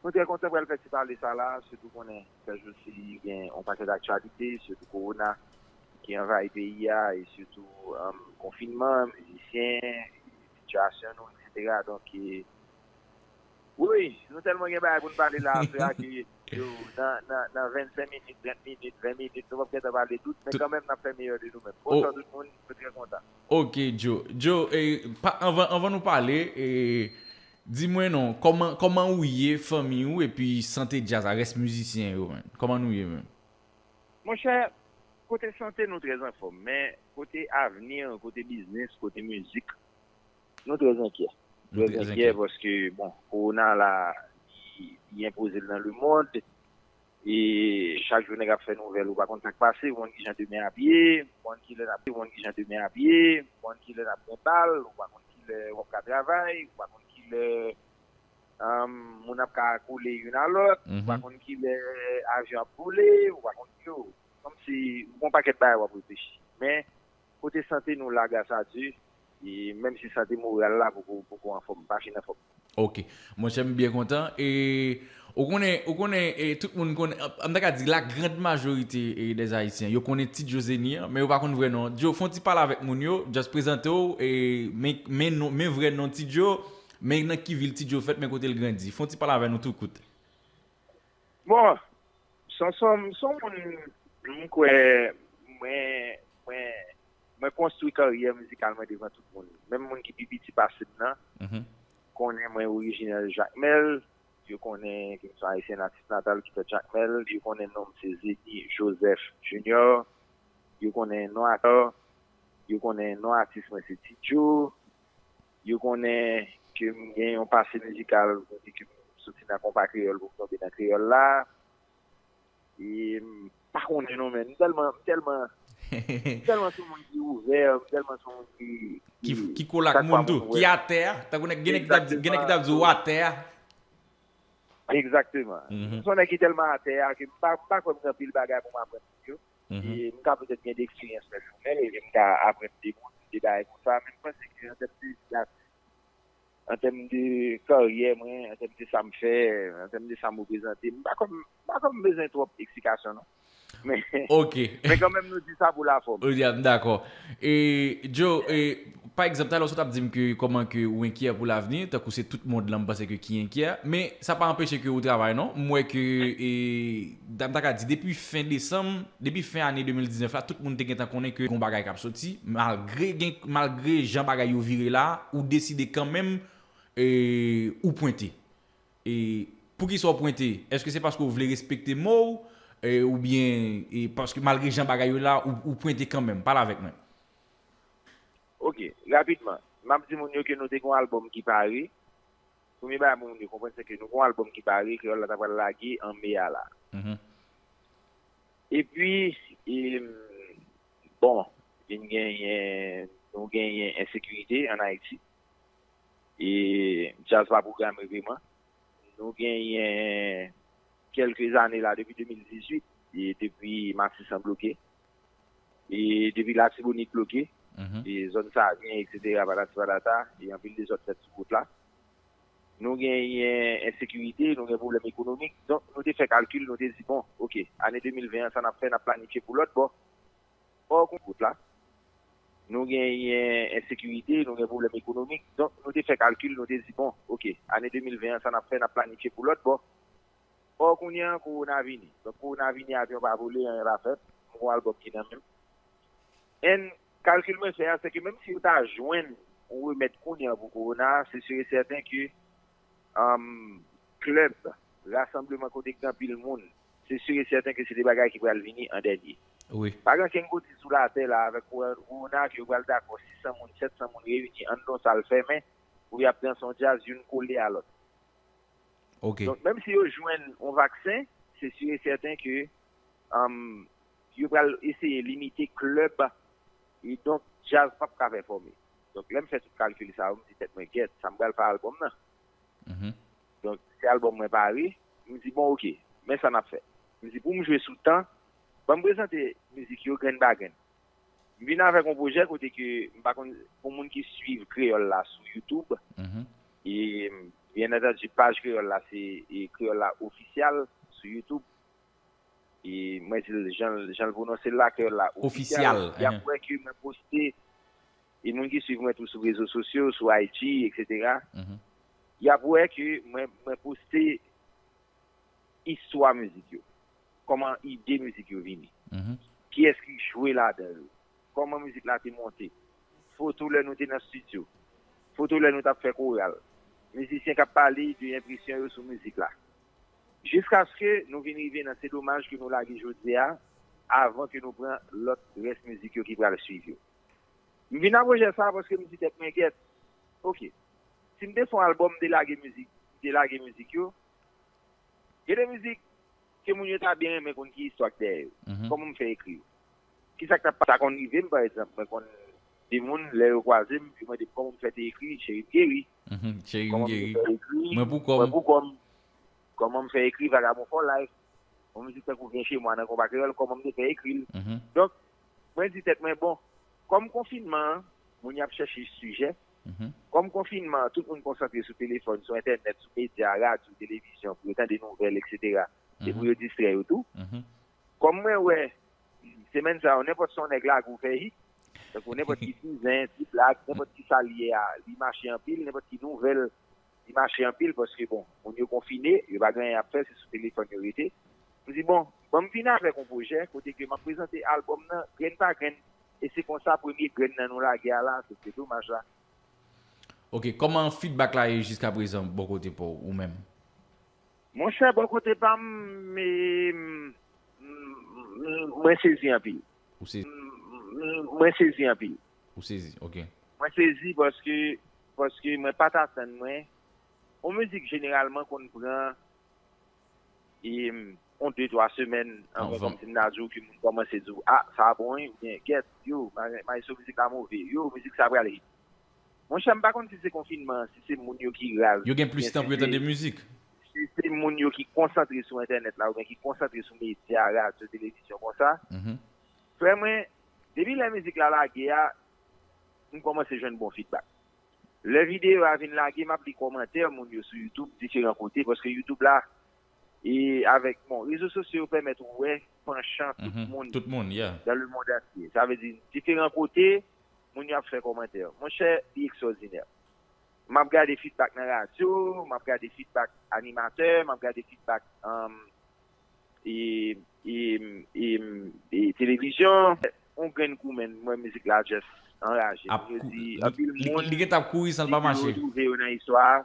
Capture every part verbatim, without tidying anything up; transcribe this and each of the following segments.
Nou trè kontan pral fè ti pale sa la, sitou konnen sèjousi gen yon pakèt aktyalite, sitou kowona ki anvayi peyi a, e sitou um, konfinman, mizisyen, sitiyasyon nou, etsetera. Donk, e, wi, nou tèlman gen bagay pou n pale la aswè a ke yo, nan, nan, nan vennsenk minit, trant minit, ven minit, nou p ap gentan pale tout, men kanmenm n ap fè meyè de nou menm. Bonswa tout moun, nou trè kontan. Ok, Joe. Joe, eh, pa, anvan, anvan nou pale, eh, di mwen non, kòman, kòman ou ye, fanmi ou, epi sante djaz la, rès mizisyen yo, menm? Kòman nou ye, menm? Monchè, kote sante nou trè anfòm, men kote avni, kote biznis, kote mizik, nou trè enkyè. Nou trè enkyè paske, bon, kowona la, li, li enpoze l nan lemond. E chak jou nèg ap fè nouvèl, ou pa konn sa k pase, ou pa konn kijan demen ap ye, ou pa konn kilè n ap, ou pa konn kijan demen ap ye, ou pa konn kilè n ap gen bal, ou pa konn kilè w ap ka travay, ou pa konn kilè um, moun ap ka kole youn a lòt, ou pa konn kilè avyon ap vole, ou pa konn yo. Kòmsi ou gon pakèt bagay w ap reflechi. Men, kote sante nou la, gras a Dye, e menm si sante moral la poko, poko anfòm, pa fin anfòm. Ok. Monchè, m byen kontan. E ou konnen, ou konnen, e tout moun konnen, an ta ka di, la grande majorité e, des Haïtiens, yo konnen Ti Joe Zeni an, men yo pa konn vrè non. Joe, fè yon ti pale avèk moun yo, just prezante w, e men, men, non, men vrè non Ti Joe, men nan ki vil Ti Joe fèt, men kote l grandi. Fè yon ti pale avèk nou tou kout. Bon, Sonson, m se yon moun, m kwè, mwen, mwen, mwen konstwi karyè mizikal mwen devan tout moun. Menm moun ki pi piti pase m nan, konnen mwen orijinèl Jakmèl, yo konnen ke m se yon ayisyen natif natal ki fèt Jakmèl, yo konnen non m se Zeni Joseph Junior, yo konnen non atis, yo konnen non atis mwen se Ti Joe, yo konnen ke m gen yon pase mizikal, kote ke m soti nan konpa kreyòl pou m tonbe nan kreyòl la. E m pa konnen non, men m tèlman, m tèlman, m tèlman se yon moun ki ouvè, m tèlman se yon moun ki, ki, ki kole ak moun tou, ki atè a. Tankou nèg, gen nèg ki t ap di, gen nèg ki t ap di ou atè a. Egzakteman. M se yon nèg ki tèlman atè a ke m pa, m pa kwè m gen anpil bagay pou m aprann moun yo. E m ka petèt gen de eksperyans pèsonèl, e m ka aprann de moun, de bagay konsa, men m panse ke an tèm de djaz, an tèm de karyè mwen, an tèm de sa m fè, an tèm de sa m reprezante, m pa kwè m, m pa kwè m bezwen twòp eksplikasyon non. Men, men kanmenm nou di sa pou lafòm. Ok, m dakò. E, Joe, e, pa egzanp, talè w sot ap di m ke kòman ke ou enkyè pou lavni, tankou se tout mond lan m panse ke ki enkyè, men sa pa anpeche ke ou travay non. M wè ke, e, m ta ka di, depi fen desanm, depi fen ane de mil diznèf la, tout moun te gentan konnen ke gon bagay k ap soti, malgre gen, malgre jan bagay yo vire la, ou deside kanmenm, e, ou pwente. E poukisa w pwente? Èske se paske w vle respekte mo w, e, oubyen e paske malgre jan bagay yo la, ou, ou pwente kanmenm? Pale avèk mwen. Ok, rapidman. M ap di moun yo ke nou te gen yon albòm ki pare. Premye bagay pou moun yo konprann, se ke nou gen yon albòm ki pare, kreyòl la ta pral lage an me a la. Epi, e, bon, vin genyen, nou genyen ensekirite ann Ayiti. E djaz pa pwograme vreman. Nou genyen kèlke zane la, depi de mil dizuit, e depi Matisan bloke, e depi Latibonit bloke, e zòn Savyen, etsetera, patati patata, e anpil dezòd fèt sou wout la. Nou genyen ensekirite, nou gen pwoblèm ekonomik. Donk, nou te fè kalkil, nou te di, bon, ok, ane de mil ven an, sa n ap fè, n ap planifye pou lòt bò. Or, kounye a, nou genyen ensekirite, nou gen pwoblèm ekonomik. Donk, nou te fè kalkil, nou te di, bon, ok, ane de mil ven an, sa n ap fè, n ap planifye pou lòt bò. Or, kounye a, kowona vini. Donk, kowona vini, avyon pa vole, anyen pa fèt. M gon albòm ki nan men m. And kalkil mwen fè a, se ke menm si yo ta jwenn yon remèd kounye a pou kowona, se si e sèten ke um, klèb, rasanbleman kote gen anpil moun, se si e sèten ke se de bagay ki pral vini an dènye. Wi. Pa gen okenn kote sou latè la, avèk kowona, ke yo pral dakò sis san moun, sèt san moun reyini anndan yon sal fèmen pou y ap danse yon djaz youn kole a lòt. Ok. Donk, menm si yo jwenn yon vaksen, se si e sèten ke um, yo pral eseye limite klèb, e donk, djaz p ap ka pèfòme. Donk, lè m fè tout kalkil sa yo, m di tèt mwen, gèt, sa m pral fè albòm nan. Donk, si albòm mwen pare, m di, bon, ok, men sa n ap fè. M di, pou m jwe sou tan, ban m prezante mizik yo grenn pa grenn. M vin avèk yon pwojè kote ke, m pa konn, pou moun ki swiv kreyòl la sou YouTube, e Byen antandi, paj Kreyòl la, se e, Kreyòl la Ofisyal sou YouTube. E mwen di l jan, jan l pwononse l la, Kreyòl la Ofisyal. Ofisyal, y ap wè ke mwen poste, e moun ki swiv mwen tou sou rezo sosyo, sou I G, et cetera, y ap wè ke mwen, mwen poste istwa mizik yo, kòman ide mizik yo vini, kiyès ki jwe ladan yo, kòman mizik la te monte, foto lè nou te nan estidyo, foto lè nou t ap fè koral, mizisyen k ap pale de enpresyon yo sou mizik la. Jiskaske nou vin rive nan Se domaj ke nou lage jodi a, avan ke nou pran lòt rès mizik yo ki pral swiv yo. M vin nan pwojè sa a paske m di tèt mwen, gèt, oke, si m te fè yon albòm, m te lage mizik, m te lage mizik yo, gen de mizik ke moun yo ta byen renmen konn ki istwa k dèyè yo. Kòman m fè ekri yo? Kisa k t ap pase? Sa konn rive m, pa egzanp, mwen konn de moun, lè yo kwaze m, yo mande m kòman m fè te ekri Cheri m geri. Cheri m geri. Mwen pou kò m. Mwen pou kò m. Kòman m fè ekri Vagabon for life? Yon mizik tankou Vyen che mwa nan konpa kreyòl, kòman m te fè ekri l? Donk, mwen di tèt mwen, bon, kòm konfinman an, moun y ap chèche sijè, kòm konfinman an, tout moun konsantre sou telefòn, sou entènèt, sou medya, radyo, televizyon, pou yo tande nouvèl, et cetera, e pou yo distrè yo tou. Kòm mwen wè, semèn sa yo, nenpòt sa yon nèg lage ou fè hit, tankou nenpòt ki dizen, ti blag, nenpòt ki sa l ye a, li mache anpil, nenpòt ki nouvèl, li mache anpil paske, bon, moun yo konfine, yo pa gen anyen y ap fè, se sou telefòn yo rete. M di, bon, ban m vin avèk yon pwojè kote ke m ap prezante albòm nan grenn pa grenn, e se konsa premye grenn nan nou lage a la, se Se domaj la. Ok, kòman feedback la ye jiska prezan bò kote pa w, ou menm? Monchè, bò kote pa m, e, m, m, mwen sezi anpil. Ou sezi? M, m, mwen sezi anpil. Ou sezi, ok. Mwen sezi paske, paske mwen pa t atann mwen. Yon mizik jeneralman konn pran e, yon de twa semèn anvan, kòmsi m ta di w ke moun kòmanse di w, a, sa bon wi, oubyen gèt, yo, ma- maestro, mizik la move, yo, mizik sa pral hit. Monchè, m pa konn si se konfinman an, si se moun yo ki raz, Yo gen plis tan pou yo tande mizik. Si se moun yo ki konsantre sou entènèt la oubyen ki konsantre sou medya, radyo, televizyon konsa. Frè mwen, depi lè mizik la lage a, m kòmanse jwenn bon feedback. Lè videyo a vin lage, m ap li kòmantè moun yo sou YouTube, diferan kote, paske YouTube la, e avèk, bon, rezo sosyo yo pèmèt ou wè panchan tout moun, Tout moun, yeah. dans le monde entier. Sa vle di, diferan kote, moun yo ap fè kòmantè. Monchè, li ekstwòdinè. M ap gade feedback nan radyo, m ap gade feedback animatè, m ap gade feedback, um, e, e, e, e televizyon. On grenn kou, men, mwen, mizik la just anraje. Ap Yo kou- di, li- anpil li- moun Li gentan ap kouri san l pa di ke yo mache. Retwouve yo nan istwa a.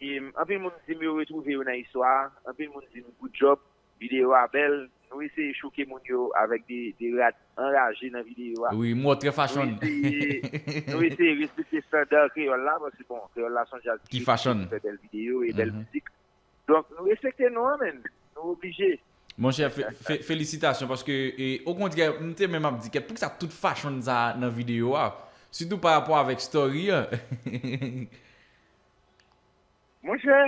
E, anpil moun di m yo retwouve yo nan istwa a. Anpil moun di m good job. Videyo a bèl. Nou eseye choke moun yo avèk de, de rad anraje nan videyo a. Wi, m wè w trè fashion. Nou eseye, nou eseye respekte estanda kreyòl la, paske, bon, kreyòl la se yon djaz Ki fashion. Ki fè bèl videyo e bèl mizik. Donk, nou respekte non an, men. Nou oblije. Monchè, fe- fe- felisitasyon, paske, e, okontrè, m te menm ap di, kèt, poukisa tout fashion sa nan videyo a? Sitou pa rapò avèk story an. Monchè,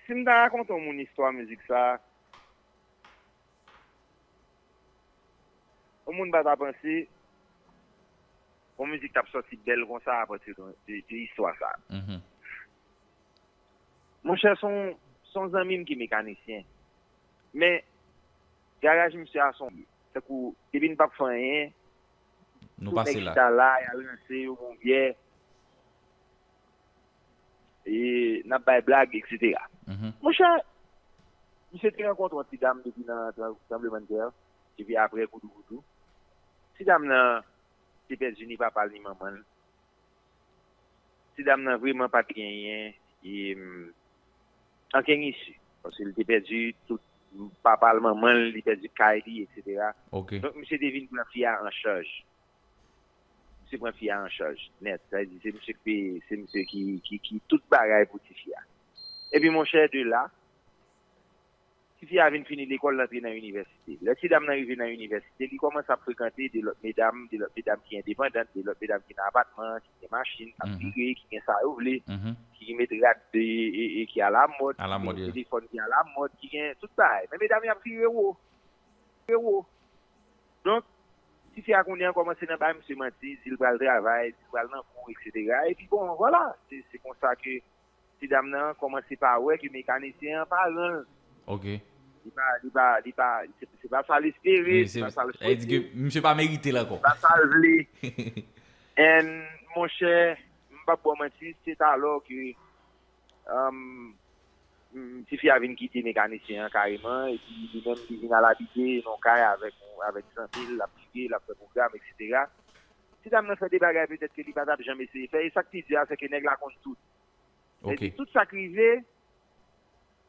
si m ta rakonte yon moun istwa mizik sa, yon moun pa ta panse yon mizik t ap sòti bèl konsa apati de, de, de istwa sa. Monchè, se yon, se yon zanmi m ki mekanisyen. Men, garaj misye a se yon, tankou, depi n p ap fè anyen, Nou pase la. Chita la, y al ranse yo, bon byè. E n ap bay blag, et cetera. Monchè, misye te rankontre yon ti dam depi nan tran- tranblemanntè, epi apre goudougoudou. Ti dam nan te pèdi ni papa l ni manman l. Ti dam nan vrèman pa t genyen, e, ankenn isi. Paske li te pèdi tout papa l, manman l, li pèdi kay li, et cetera. Ok. Donk, misye te vin pran fi a an chaj. Misye pran fi a an chaj, nèt. Sa vle di, se misye ki peye, se misye ki, ki, ki tout bagay pou ti fi a. Epi, monchè, de la, ti fi a vin fini lekòl, l antre nan inivèsite. Lè ti dam nan rive nan inivèsite, li kòmanse ap frekante de lòt medam, de lòt medam ki endepandan, de lòt medam ki nan apatman, ki gen machin, ap vire, ki gen sa yo vle, ki met rad de, e, e, ki alamòd, ki gen telefòn ki alamòd, ki gen tout bagay. Men medam yo ap vire wo. Vire wo. Donk, Tifi a kounye a kòmanse nan bay misye manti, di l pral travay, di l pral nan kou, etsetera. Epi bon, vwala, se se konsa ke ti dam nan kòmanse pa wè ke mekanisyen an pa ran l. Ok. Li pa, li pa, li pa, se, se pa sa l espere, se pa sa l swete. Misye pa merite l ankò. Se pa sa l vle. And, monchè, m p ap ba w manti, se talò ke, um, mm, tifi a vin kite mekanisyen an kareman, epi li menm li vin al abite nan kay avèk, avèk zanmi l, l ap fige, l ap fè pwogram, etsetera. Ti dam nan fè de bagay petèt ke li pa t ap janm eseye fè, e sa k pi di a, se ke nèg la konn tout. Sa vle di, tout sa k rive,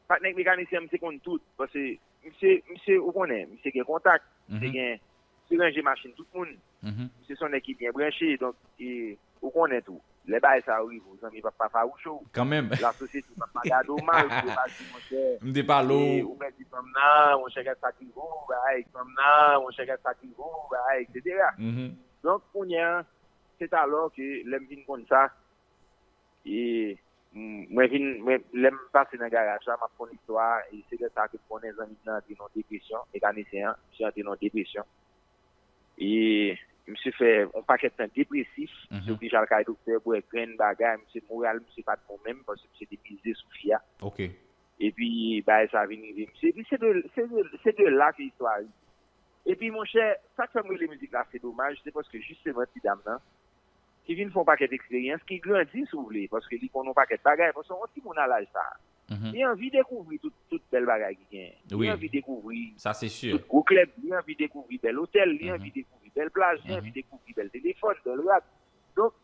patnè mekanisyen an, misye konn tout. Paske misye, misye, ou konnen, misye gen kontak, misye gen, misye ranje machin tout moun. Misye se yon nèg ki byen branche, donk, e, ou konnen tou. Lè bagay sa yo rive w, zanmi p ap pa fawouche w. Kanmenm. Lasosyete p ap pa gade w mal pou yo pa di, monchè, m te pale w, ou pèdi fanm nan, monchè, gad sa k rive w, bagay, fanm nan, monchè, gad sa k rive w, bagay, etsetera. Donk, kounye a, se talò ke lè m vin konn sa, e, m, mwen vin, mwen, lè m pase nan garaj la, m ap konn istwa a, e se lè sa a ke m konnen zanmi m nan antre nan depresyon, mekanisyen an, misye antre nan depresyon. E misye fè yon pakèt tan depresif, misye oblije al kay doktè, bwè grenn, bagay, misye moral, misye pa t bon menm, paske misye te mize sou fi a. Ok. Epi, bagay sa vin rive misye. Epi, se de, se de, se de la ke istwa a rive. Epi, monchè, sa k fè m rele mizik la, se domaj, se paske jisteman ti dam nan, ki vin fè yon pakèt eksperyans, ki grandi, si w vle, paske li konn yon pakèt bagay, paske yon timoun a laj sa a, li anvi dekouvri tout, tout bèl bagay ki genyen. Li anvi dekouvri tout gwo klèb, li anvi dekouvri bèl otèl, li anvi dekouvri bèl plaj, li anvi dekouvri bèl telefòn, bèl rad. Donk,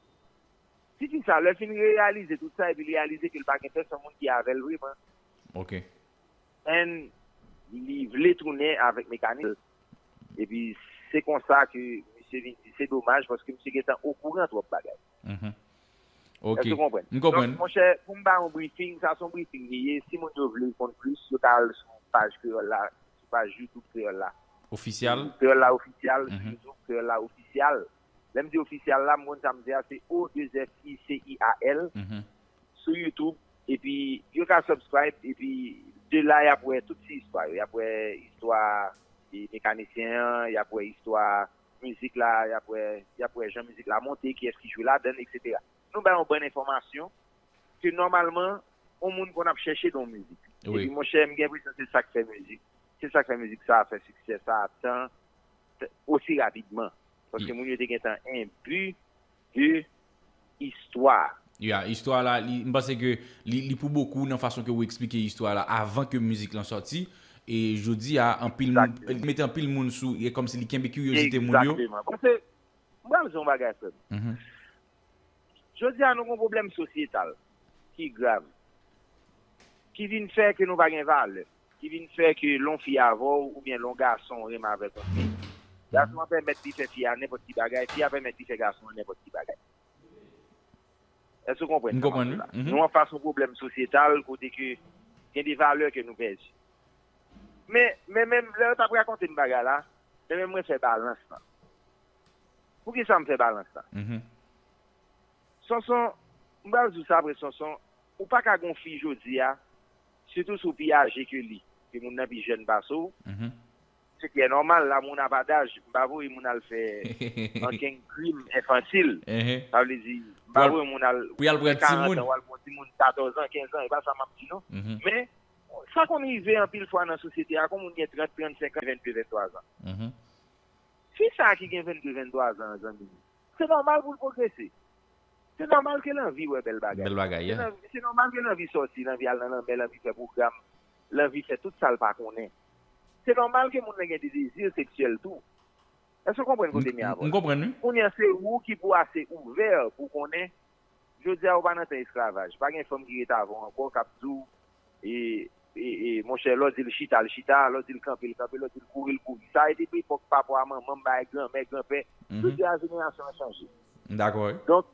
tifi sa, lè fin reyalize tout sa, epi li reyalize ke l pa gen pèsonn moun ki avè l vreman. Ok. And li vle tounen avèk mekanik. Epi se konsa ke misye vin di se domaj paske misye gentan okouran twòp bagay. Ok. Èske w konprann? M konprann. Donk, monchè, pou m ba yon briefing, sa se yon briefing li ye. Si moun yo vle konn plis, yo ka al sou paj Kreyòl la, sou paj YouTube Kreyòl la. Ofisyal? Kreyòl la Ofisyal, sou YouTube Kreyòl la Ofisyal. Lè m di ofisyal la, m konn sa m di a, se O deux F I C I A L. Sou YouTube, epi yo ka subscribe, epi de la, y ap wè tout ti istwa yo. Y ap wè istwa, e, mekanisyen an, y ap wè istwa mizik la, y ap wè, y ap wè jan mizik la monte, kiyès ki jwe ladan l, etsetera. Nou bay yon bann enfòmasyon ke nòmalman, yon moun konn ap chèche nan yon mizik. Epi, monchè, m gen enpresyon se sa k fè mizik. Se sa k fè mizik sa a fè siksè sa a tan, osi rapidman. Paske moun yo te gentan enbi de istwa. Ya, istwa la, li, m panse ke li, li pou bokou nan fason ke ou eksplike istwa la avan ke mizik lan sòti. E jodi a, anpil moun, li mete anpil moun sou, e kòmsi li kenbe kiryozite moun yo. Egzakteman. Paske, m pral di yon bagay, frè m. Jodi a, nou gen yon pwoblèm sosyetal ki grav, ki vin fè ke nou pa gen valè, ki vin fè ke lè yon fi avè w, oubyen lè yon gason renmen avèk yon fi, gason an pèmèt li fè fi a nenpòt ki bagay, fi a pèmèt li fè gason an nenpòt ki bagay. Èske w konprann sa m ap di w la? Nou an fas yon pwoblèm sosyetal kote ke gen de valè ke nou pèdi. Men, men menm lè yo t ap rakonte m bagay la, men menm mwen fè balans lan. Poukisa m fè balans lan? Sonson, m pral di w sa vre, Sonson, ou pa ka gen yon fi jodi a, sitou si w pi aje ke li, ke moun nan pi jèn pase w, se trè nòmal, l'amour n'a pas d'âge, m pa voye moun al fè ankenn krim enfantil. Sa vle di, m pa voye moun al gen karant an, w al pran timoun katòz an, kenz an, e pa sa m ap di non. Men, sa konn rive anpil fwa nan sosyete a, kon moun gen trant, trannsenk an, vennde, venntwa zan. Fi sa a ki gen vennde, venntwa zan an, zanmi m, se nòmal pou l pwogrese. Se nòmal ke l anvi wè bèl bagay. Bèl bagay, yeah. Se nòmal ke l anvi sòti, l anvi al nan lanmè, l anvi fè pwogram, l anvi fè tout sa l pa konnen. Se nòmal ke moun nan gen de dezi seksyèl tou. Èske w konprann kote m ye avè w? M konprann, wi. Kounye a, se ou ki pou ase ouvè pou konnen. Jodi a, ou pa nan tan esklavaj. Pa gen fanm ki ret avè w ankò k ap di w, e, e, e, monchè, lè w di l chita, l chita, lè w di l kanpe, l kanpe, lè w di l kouri, l kouri. Sa e depi epòk papa, manman m, bay granmè, granpè. Jodi a, jenerasyon an chanje. M dakò, wi. Donk,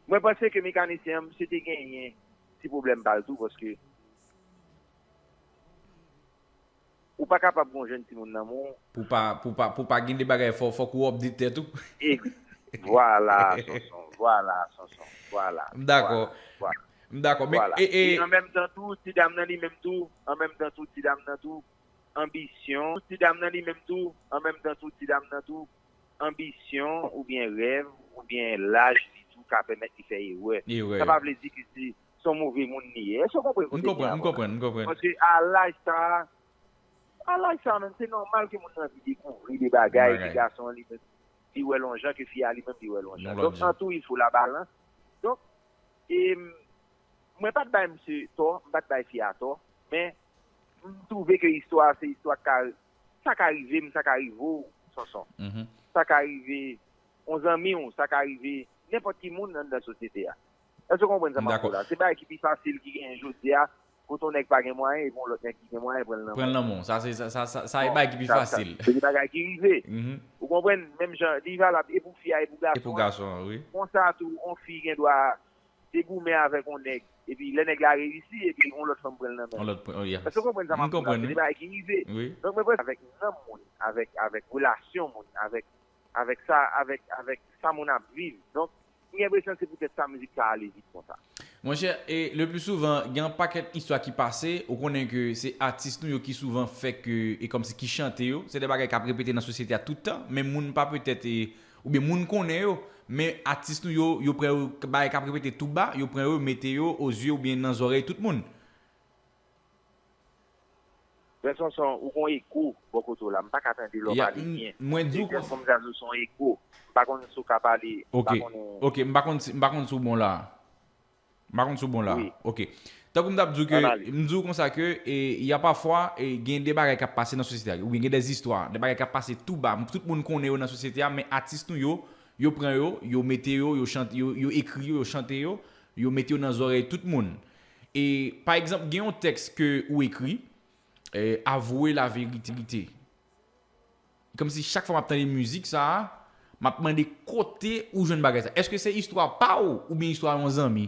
mwen panse ke mekanisyen an, misye te genyen ti pwoblèm pa l tou, paske ou pa kapab gon jèn timoun nan men w. Pou pa, pou pa, pou pa gen de bagay, fò, fòk ou update tèt ou. E, vwala, Sonson, vwala, Sonson, vwala. M dakò. Vwala, vwala. M dakò, men, vwala. E, e, e an menm tan tou, ti dam nan li menm tou, an menm tan tou, ti dam nan tou, anbisyon, ti dam nan li menm tou, an menm tan tou, ti dam nan tou, anbisyon oubyen rèv oubyen laj li tou ka pèmèt li fè erè. Sa pa vle di ke se se yon move moun li ye. Èske w konprann kote m ye a? M konprann, m konprann, m konprann. Paske a laj sa a, a laj sa a menm, se nòmal ke moun nan anvi dekouvri de bagay, ke gason an li menm li wè l yon jan, ke fi a li menm li wè l yon jan. Donk, an tou, il faut la balance. Donk, e, mwen pa t bay misye tò, m pa t bay fi a tò, men m twouve ke istwa a se istwa k ka, sa ka rive m, sa ka rive w, Sonson. Sa ka rive yon zanmi w, sa ka rive nenpòt ki moun anndan sosyete a. Èske w konprann sa m ap di w la? Se bagay ki pi fasil ki genyen jodi a, kote yon nèg pa gen mwayen, epi yon lòt nèg ki gen mwayen pran l nan men w. Pran l nan men w. Sa se sa, sa, sa, sa e bagay ki pi fasil. Se de bagay ki rive. Ou konprann? Menm jan, li valab e pou fi a, e pou gason an. E pou gason an, wi. Konsa tou, yon fi gen dwa te goumen avèk yon nèg, epi lè nèg la reyisi, epi yon lòt fanm pran l nan men l. Yon lòt, oh, yeah. Èske w konprann sa m ap di w la? Se de bagay ki rive. Wi. Donk, mwen panse avèk nanm moun, avèk, avèk relasyon moun, avèk, avèk sa, avèk, avèk sa moun ap viv. Donk, m gen enpresyon se poutèt sa mizik sa ale vit konsa. Monchè, e le pli souvan, gen yon pakèt istwa ki pase, ou konnen ke se atis nou yo ki souvan fè ke, e kòmsi ki chante yo, se de bagay k ap repete nan sosyete a tout tan, men moun pa petèt, e, oubyen moun konnen yo, men atis nou yo, yo pran yo, bagay k ap repete tou ba, yo pran yo, mete yo o zye oubyen nan zòrèy tout moun. Frè Sonson, ou gon eko bò kote w la, m pa ka tande lè w pale byen. Mwen di w konsa. Fò m di w se yon eko. M pa konn si w ka pale, m pa konnen. Ok, m pa konn si, m pa konn si w bon la. M pa konn si w bon la. Wi. Ok. Tankou m t ap di w ke, m di w konsa ke, e, y a pafwa, e, gen de bagay k ap pase nan sosyete a, oubyen gen de zistwa, de bagay k ap pase tou ba, tout moun konnen yo nan sosyete a, men atis nou yo, yo pran yo, yo mete yo, yo chante, yo, yo ekri yo, yo chante yo, yo mete yo nan zòrèy tout moun. E, pa egzanp, gen yon tèks ke ou ekri, e, Avouer la vérité. Kòmsi chak fwa m ap tande mizik sa a, m ap mande kote ou jwenn bagay sa. Èske se istwa pa w oubyen istwa yon zanmi?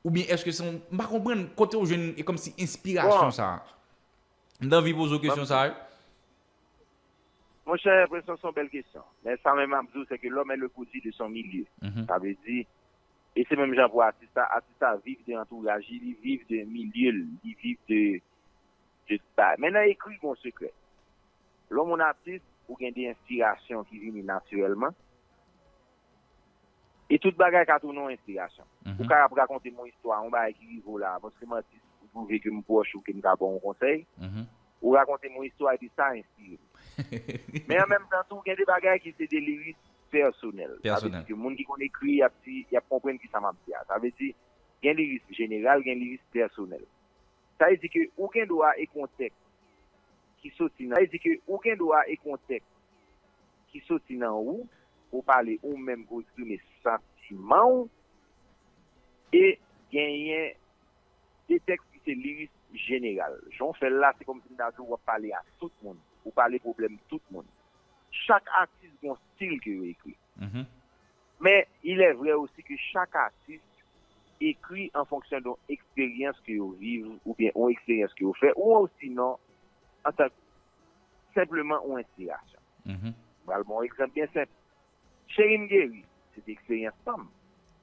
Oubyen èske se yon, m pa konprann kote w jwenn e kòmsi enspirasyon sa a? M t anvi poze w kesyon sa a, wi. Monchè, Preston, se yon bèl kesyon. Men sa menm m ap di w, se ke l'homme est le produit de son milieu. Sa vle di, e se menm jan pou atis la, atis la viv de antouraj li, li viv de milye l, li viv de, de bagay. Men nan ekri, gon sekrè. Lè w moun atis, ou gen de enspirasyon ki vini natirèlman. E tout bagay ka tounen yon enspirasyon. Ou ka ap rakonte m yon istwa, yon bagay ki rive w la, paske m atis, ou twouve ke m pwòch ou, ke m ka ba w yon konsèy. Ou rakonte m yon istwa, epi sa enspire m. Men an menm tan tou, gen de bagay ki se de liris pèsonèl. Sa vle di ke moun ki konn ekri, y ap di, y ap konprann kisa m ap di a. Sa vle di, gen liris jeneral, gen liris pèsonèl. Sa vle di ke ou gen dwa ekri yon tèks ki soti nan, sa vle di ke ou gen dwa ekri yon tèks ki soti nan ou, pou w pale ou menm, pou w eksprime santiman w, e genyen de tèks ki se liris jeneral. Jan w fè l la, se kòmsi m ta di w w ap pale a tout moun, ou pale pwoblèm tout moun. Chak atis gen yon stil ke yo ekri. Men, il est vrai aussi que chaque artiste écrit en fonction d'une expérience que yo viv, oubyen yon eksperyans ke yo fè, ou sinon, an tan ke senpleman yon enspirasyon. M pral ba w yon egzanp byen senp. Cheri m geri, se te eksperyans pa m.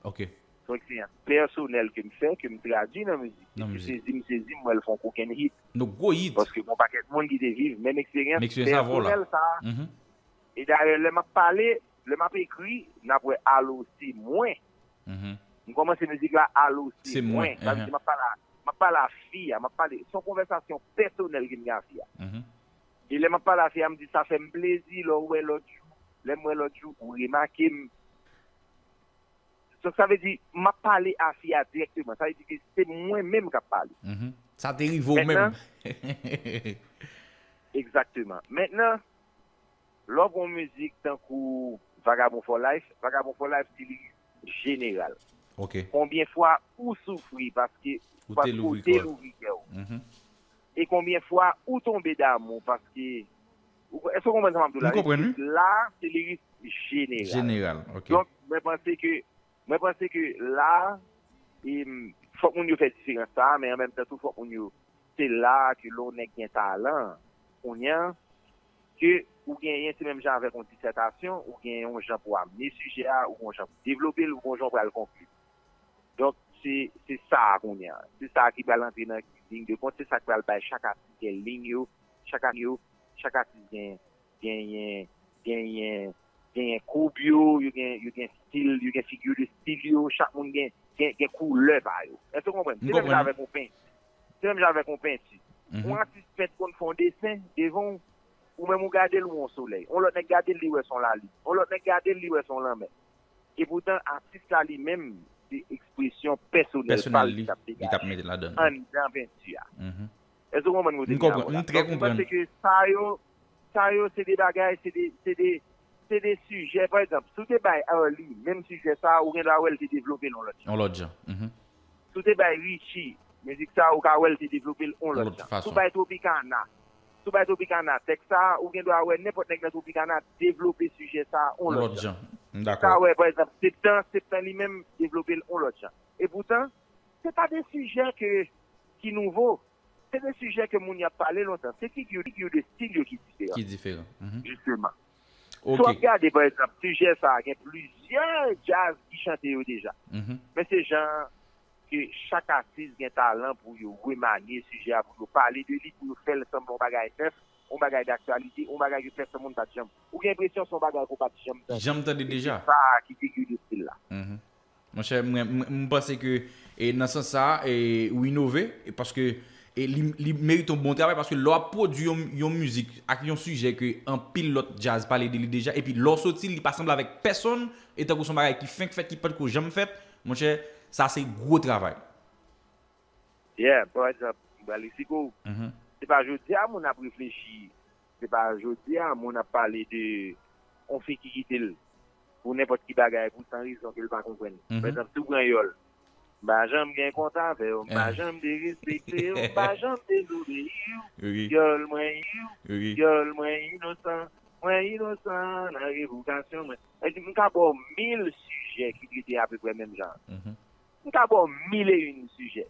Ok. Se yon eksperyans pèsonèl ke m fè, ke m tradui nan mizik. Nan mizik. Si w sezi m, sezi m, m wè l fè yon kokenn hit. Yon gwo hit. Paske gon pakèt moun ki te viv menm eksperyans pèsonèl sa a. E dayè, lè m ap pale, lè m ap ekri, n ap wè Alo se mwen. M kòmanse mizik la, Alo se mwen. Sa vle di m ap pale a, m ap pale a fi a, m ap pale, se yon konvèsasyon pèsonèl ke m gen a fi a. E lè m ap pale a fi a, m di, sa fè m plezi lè w wè lòt jou, lè m wè lòt jou, ou remake m. Donk, sa vle di, m ap pale a fi a dirèkteman. Sa vle di ke se mwen menm k ap pale. Sa te rive w menm. Egzakteman. Mentnan, lè w pran yon mizik tankou Vagabond for Life, Vagabond for Life se liris jeneral. Ok. Konbyen fwa ou soufri paske, paske ou te louvri kè w? E konbyen fwa ou tonbe damou paske, ou, èske w konprann sa m ap di w la? M konprann, wi. Liris la, se liris jeneral. Jeneral, ok. Donk, mwen panse ke, mwen panse ke la, e, fòk moun yo fè diferans sa a, men an menm tan tou, fòk moun yo, se la a ke lè yon nèg gen talan, kounye a, ke ou genyen, se menm jan avèk yon disètasyon, ou gen yon jan pou w amene sijè a, ou gen yon jan pou w devlope l, ou gen yon jan w pral konkli. Donk, se, se sa a kounye a. Se sa a ki pral antre nan liy de kont, se sa k pral bay chak atis gen liy yo, chak a-, yo, chak atis gen, genyen, genyen, genyen koub yo, yo gen, yo gen stil, yo gen figi de stil yo, chak moun gen, gen, gen koulè pa yo. Èske w konprann? Se menm jan avèk yon penti. Se menm jan avèk yon penti. Yon atis pent konn fè yon desen devan w, ou menm ou gade l, ou wè yon solèy. Yon lòt nèg gade l, li wè s on lalin. Yon lòt nèg gade l, li wè s on lanmè. Epoutan, atis la li menm, se ekspresyon pèsonèl pa l li t ap degaje anndan penti a. Èske w konprann kote m ap pale la? Donk, mwen panse ke sa yo, sa yo se de bagay, se de, se de, se de sijè. Pa egzanp, si w te bay Arly menm sijè sa a, ou gen dwa wè l te devlope l yon lòt jan. Yon lòt jan. Si w te bay Richie mizik sa a, ou ka wè l te devlope l yon lòt jan. Si w bay Tropicana, si w bay Tropicana tèks sa a, ou gen dwa wè nenpòt nèg nan Tropicana devlope sijè sa a yon lòt jan. Ou ka wè, pa egzanp, Septan, Septan li menm devlope l yon lòt jan. Epoutan, se pa de sijè ke, ki nouvo. Se de sijè ke moun y ap pale lontan. Se figi, figi de stil yo ki diferan. Ki diferan. Jisteman. Si w ap gade, pa egzanp, sijè sa a, gen plizyè djaz ki chante yo deja. Men se jan ke chak atis gen talan pou yo remanye sijè a, pou yo pale de li, pou yo fè l sanble yon bagay nèf, yon bagay daktyalite, yon bagay ke pèsonn moun pa t janm. Ou gen enpresyon se yon bagay ke w pa t janm tande. Janm tande deja. Se sa ki figi de stil la. Monchè, mwen, mwen, m panse ke, e, nan sans sa a, e, ou inove, e, paske, e, li, li merite yon bon travay, paske lè w ap pwodui yon, yon mizik ak yon sijè ke anpil lòt djaz pale de li deja, epi lè w soti l, li pa sanble avèk pèsonn, e tankou se yon bagay ki fenk fèt, ki potko janm fèt, monchè, sa se gwo travay. Yeah, pa egzanp, m pral eksplike w. Se pa jodi a moun ap reflechi, se pa jodi a moun ap pale de yon fi ki kite l pou nenpòt ki bagay, pou san rezon ke l pa konprann. Pa egzanp, si w pran Yòl, m pa janm gen kont avè w, m pa janm derespekte w, m pa janm dezobeyi w. Yòl mwen, Yòl mwen inosan, mwen inosan nan revokasyon mwen. Sa vle di, m ka ba w mil sijè ki trete apeprè menm jan. M ka ba w mil e yon sijè.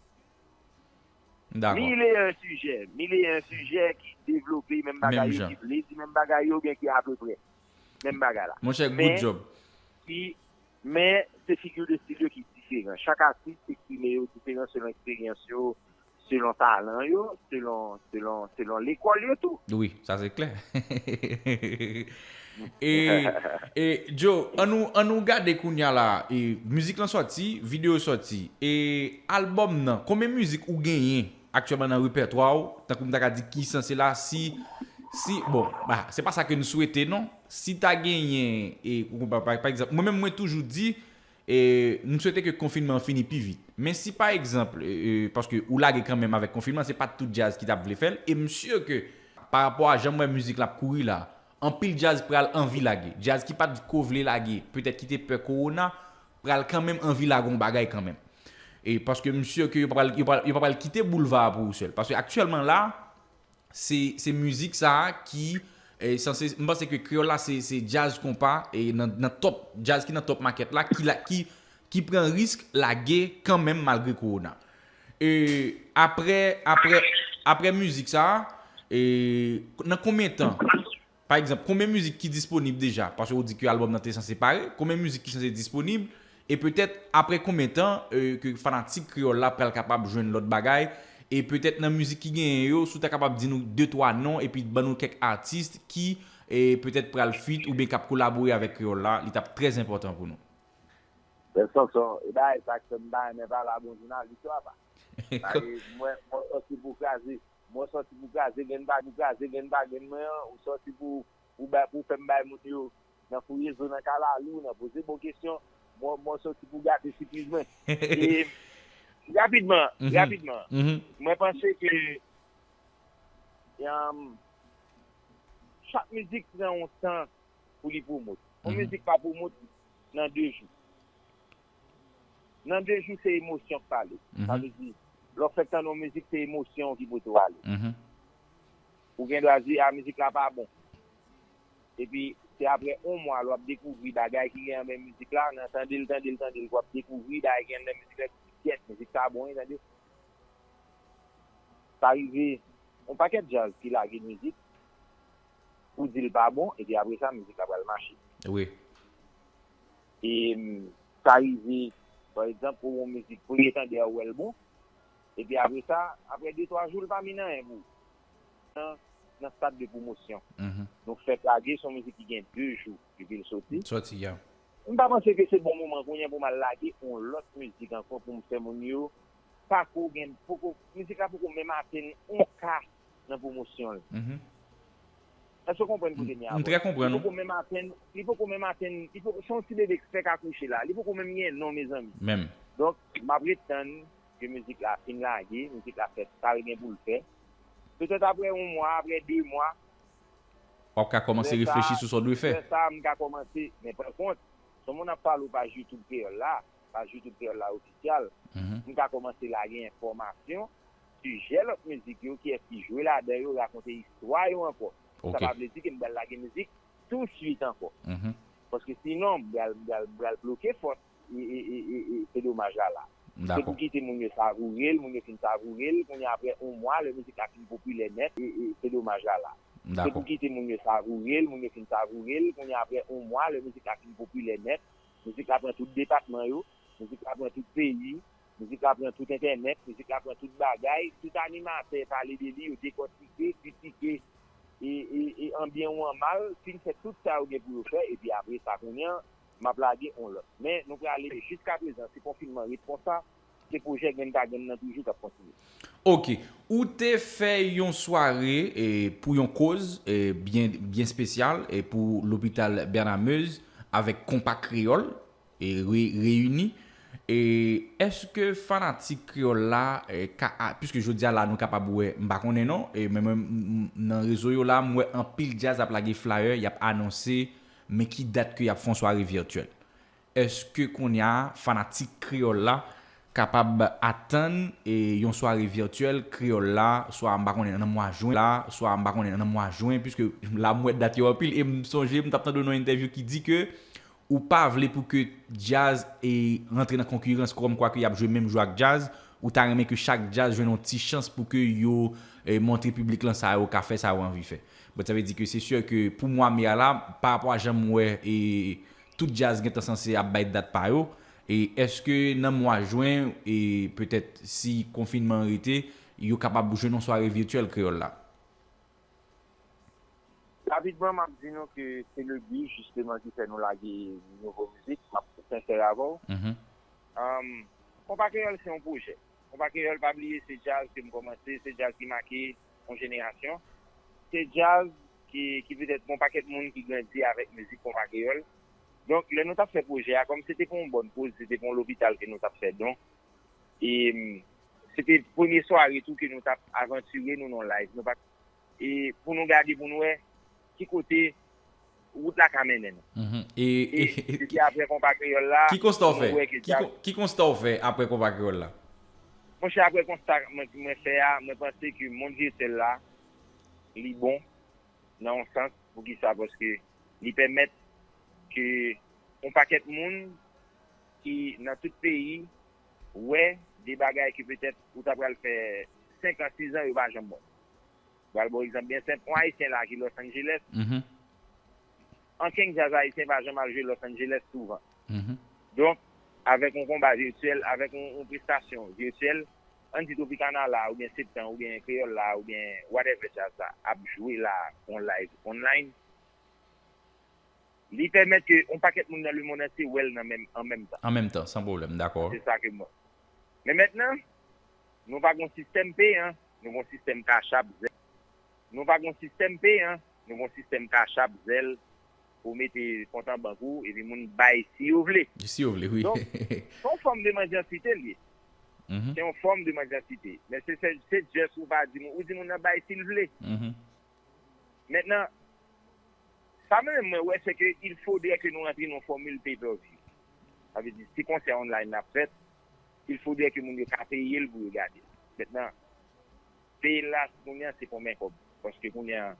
Dakò. Mil e yon sijè. Mil e yon sijè ki devlope menm bagay yo, ki vle di menm bagay yo, oubyen ki apeprè menm bagay la. Monchè, good job. Men, se figi de stil yo ki diferan. Chak atis eksprime yo diferan selon eksperyans yo, selon talan yo, selon, selon, selon lekòl yo tou. Wi, sa se klè. E, e, Joe, an nou, an nou gade kounye a la, e, mizik lan sòti, videyo sòti, e, albòm nan, konbyen mizik ou genyen aktyèlman nan repètwa w, tankou m ta ka di ki sanse la, si, si, bon, ba, se pa sa ke n swete non, si ta genyen, e, ou konprann, pa, pa egzanp, mwen menm mwen toujou di, e, m swete ke konfinman an fini pi vit. Men si pa egzanp, e, e, paske ou lage kanmenm avèk konfinman, se pa tout djaz ki t ap vle fè l, e m si ke pa rapò a jan m wè mizik la ap kouri la, anpil djaz pral anvi lage. Djaz ki pa t ko vle lage, petèt ki te pè kowona, pral kanmenm anvi lage yon bagay kanmenm. E paske m si ke yo pa pral, yo pa, yo pa pral kite boulva a pou ou sèl. Paske aktyèlman la, se, se mizik sa a ki, e, sanse, m panse ke kreyòl la se, se djaz konpa, e nan, nan top, djaz ki nan top makèt la, ki la, ki, ki pran risk lage kanmenm malgre kowona. E, apre, apre, apre mizik sa a, e, nan konbyen tan, pa egzanp, konbyen mizik ki disponib deja? Paske ou di ke albòm nan te sanse pare, konbyen mizik ki sanse disponib? E petèt, apre konbyen tan, e, ke fanatik kreyòl la pral kapab jwenn lòt bagay? E petèt nan mizik ki genyen yo, si w ta kapab di nou de twa non, epi ban nou kèk atis ki, e, petèt pral feat oubyen k ap kolabore avèk kreyòl la, li t ap trè enpòtan pou nou. Bèl Sonson, e bagay sa k fè m pa renmen pale a bon jounalis yo apa. Paske mwen, mwen sòti pou kraze, mwen sòti pou kraze grenn pa, pou kraze grenn pa grenn mwen an, ou sòti pou, pou bay, pou fè m bay moun yo nan fouye zo nan kalalou, nan poze bon kesyon, mwen, mwen sòti pou gate sipriz mwen. E rapidman, rapidman, mwen panse ke, um, chak mizik pran yon tan pou li pwomot. Yon mizik pa pwomot nan de jou. Nan de jou, se emosyon k pale. Sa vle di, lè w fèk tande yon mizik, se emosyon w ki pote w ale. Ou gen dwa di, a, mizik la pa bon. Epi, se apre yon mwa, lè w ap dekouvri bagay ki gen anndan mizik la, nan tande l, tande l, tande l, w ap dekouvri bagay ki anndan mizik la, epi w di, "Kèt, mizik sa bon, wi, tande." Sa rive, yon pakèt djaz ki lage mizik, ou di l pa bon, epi apre sa, mizik la pral mache. Wi. E, mm, sa rive, pa egzanp, pou yon mizik, premye tande a, ou wè l bon, epi apre sa, apre de, twa jou, l pa mennen anyen pou ou. Nan, nan stad de pwomosyon. Nou fèk lage, se yon mizik ki gen de jou depi l soti. Soti, ya. M pa panse ke se bon moman kounye a pou m al lage yon lòt mizik ankò pou m fè moun yo pako gen, poko, mizik la poko menm atenn yon ka nan pwomosyon l. Èske w konprann kote m ye avè w? M trè konprann ou. Li poko menm atenn, li poko menm atenn, li poko, se yon ti bebe k fèk akouche la. Li poko menm gen non, mezanmi. Menm. Donk, m ap ret tann ke mizik la fin lage, mizik la fè sa l gen pou l fè. Petèt apre yon mwa, apre de mwa, w ap ka kòmanse reflechi sou sa w dwe fè. Lè sa, m ka kòmanse, men pa kont, sou moun ap pale w paj YouTube Kreyòl la, paj YouTube Kreyòl la ofisyal, m ka kòmanse lage enfòmasyon, sijè lòt mizik yo, kiyès ki jwe ladan yo, rakonte istwa yo ankò. Sa pa vle di ke m pral lage mizik touswit ankò. Paske sinon, m pral, m pral, m pral bloke fòs e, e, e, e, e, se domaj la la. Se pou kite moun yo savoure l, moun yo fin savoure l, kounye a apre yon mwa, lè mizik la fin popilè nèt, e, e, se domaj la la. Se pou kite moun yo savoure l, moun yo fin savoure l, kounye a apre yon mwa, lè mizik la fin popilè nèt, mizik la pran tout depatman yo, mizik la pran tout peyi, mizik la pran tout entènèt, mizik la pran tout bagay, tout animatè pale de li, yo dekòtike, kritike, e, e, e an byen ou an mal, fin fè tout sa yo gen pou yo fè, epi apre sa, kounye a, m ap lage yon lòt. Men, nou prale jiskaprezan, si konfinman ret konsa, se pwojè grenn pa grenn nan toujou k ap kontinye. Ok. Ou te fè yon sware, e, pou yon koz, e, byen, byen espesyal, e, pou lopital Bernard Meuze avèk Konpa Kreyòl, e, re-, reyini. E èske fanatik kreyòl la, e, ka, a, piske jodi a la nou kapab wè, m pa konnen non, e, men mwen, m, m, nan rezo yo la, m wè anpil djaz ap lage flyer, y ap anonse, men ki dat ke y ap fè yon sware vityèl. Èske kounye a fanatik kreyòl la kapab atann, e, yon sware vityèl kreyòl la, swa m pa konnen nan mwa jen la, swa m pa konnen nan mwa jen, piske la m wè dat yo anpil, e m sonje m t ap tande yon entèvyou ki di ke ou pa vle pou ke djaz, e, rantre nan konkirans kòmkwa ke y ap jwe menm jou ak djaz, ou ta renmen ke chak djaz jwenn yon ti chans pou ke yo, e, montre piblik lan sa yo ka fè, sa yo anvi fè. Bon, sa vle di ke se si ke pou mwa me a la, pa rapò a jan m wè, e, tout djaz gentan sanse ap bay dat pa yo, e èske nan mwa jen, e petèt si konfinman an rete, yo kapab jwenn yon sware vityèl kreyòl la? Rapidman, m ap di nou ke se le bi, jisteman, ki fè nou lage nouvo mizik. M ap sensè avè w. Anm, Konpa Kreyòl se yon pwojè. Konpa Kreyòl, pa bliye, se djaz ke m kòmanse, se djaz ki make yon jenerasyon. Se djaz ki, ki petèt gon pakèt moun ki grandi avèk mizik Konpa Kreyòl. Donk, lè nou t ap fè pwojè a, kòm se te pou yon bòn koz, se te pou yon lopital ke nou t ap fè don, e, m, se te premye sware tou ke nou t ap avantire nou nan live. Nou pa t e pou nou gade, pou nou wè ki kote wout la ka mennen nou. Mhm. E, e, e, e se ki, te apre Konpa Kreyòl la, ki konsta w pou nou fè? Wè ke Ki djaz kon-, ki konsta w fè apre Konpa Kreyòl la? Monchè, apre konsta mwen, mwen fè a, mwen panse ke mond vityèl la, li bon, nan yon sans, poukisa? Paske li pèmèt ke yon pakèt moun ki nan tout peyi wè de bagay ke petèt ou ta pral fè senk an, sis an, yo pa janm wè. Pral ba w egzanp byen senp, yon Ayisyen la ki Los Angeles, mhm, ankenn djaz ayisyen pa janm al jwe Los Angeles souvan. Mhm. Donk, avèk yon konba vityèl, avèk yon, yon prestasyon vityèl, ann di Tropicana la, oubyen Septan, oubyen Kreyòl la, oubyen whatever djaz la, ap jwe la, on live, online, li pèmèt ke yon pakèt moun nan lemonn antye wè l nan menm, an menm tan. An menm tan, san pwoblèm, dakò. Se sa ke mwen. Men mentnan, nou pa gon sistèm peyan, nou gon sistèm Cash App, Zelle. Nou pa gon sistèm peyan, nou gon sistèm Cash App, Zelle, ou mete kont an bank ou, epi moun bay si yo vle. Si yo vle, wi. Donk, se yon fòm de mandyansite l ye. Mhm. Se yon fòm de mandyansite. Men se, se, se just ou pa di moun, ou di moun nan bay si l vle. Mhm. Mentnan, sa mwen menm mwen wè, se ke il faudrait ke nou rantre nan fòmil pay per view. Sa vle di, si konsè online ap fèt, il faudrait ke moun yo ka peye l pou yo gade l. Mentnan, peye l la, kounye a, se konbyen kòb? Paske kounye a,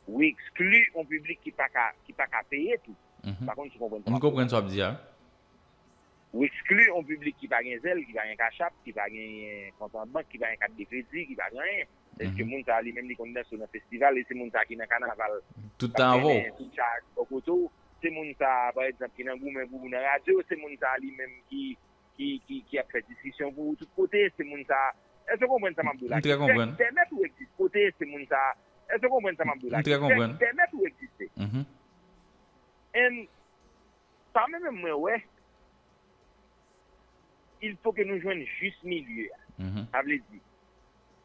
ou ekskli yon piblik ki pa ka, ki pa ka peye tou. Mhm. Pa konn si w konprann sa m ap di a. M konprann sa w ap di a. Ou ekskli yon piblik ki pa gen Zelle, ki pa gen Cash App, ki pa gen kont an bank, ki pa gen kat de kredi, ki pa gen anyen. Èske, mhm, moun sa a li menm li konn danse nan festival, e se moun sa a ki nan kanaval, tout tan avè w, tout sa bò kote w? Se moun sa a, pa egzanp, ki nan goumen pou ou nan radyo, se moun sa a li menm ki, ki, ki, ki ap fè diskisyon pou ou tout kote, se moun sa a, èske w konprann sa m ap di w la? M trè konprann. Ki pèmèt ou egziste kote, se moun sa a, Èske w konprann sa m ap di w la? M trè konprann. Ki pèmèt ou egziste. Mhm. And sa menm mwen wè, il faut que nou jwenn jis milye a. Mhm. Sa vle di,